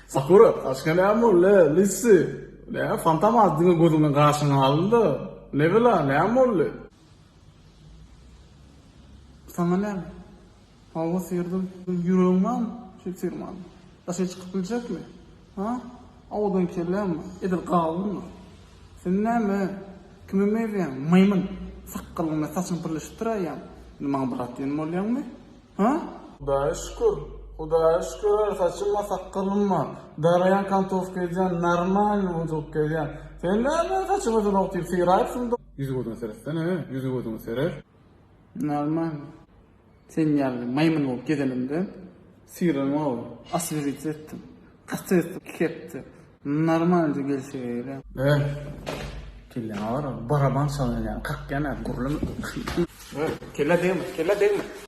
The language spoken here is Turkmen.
Sakura, başga näme boldy, Lissi? Näme fantoma diňe gözüňden gaşyň alyndy? Ne bela, näme boldy? Saňa näme? Hawa syrdym. Ýüregiň barmy? Şeýdip syrman. Daşary çykyp biljekmi? Ha? Owadan kelläm bar. Edil gawundyr. Sen näme? Kime meňzeýäň? Maýmyn. Sakgalyň bilen saçyň birleşip duraýýaň. Indi maňa brat diýen bolýaňmy? Ha? Hudaýa şükür. Hudaýa şükür hä saçym bar, sakgalym bar. Daraýan kantowka edýän, normalny bolup gezýän. Sen näme saçyňy uzynok diýip syraýypsyň. Ýüzi-gözüňe seretsene, ýüzi-gözüňe seret. Normalny. Sen ýaly maýmyn bolup gezenimde syranok, oswežit etdim. Gaty etdim, iki hepde. Normalnyja gelşige gelýär. Eh, kelläňe gara, baraban çalan ýaly kakýan-a, gürleme. Eh, kellä degme, kellä degme.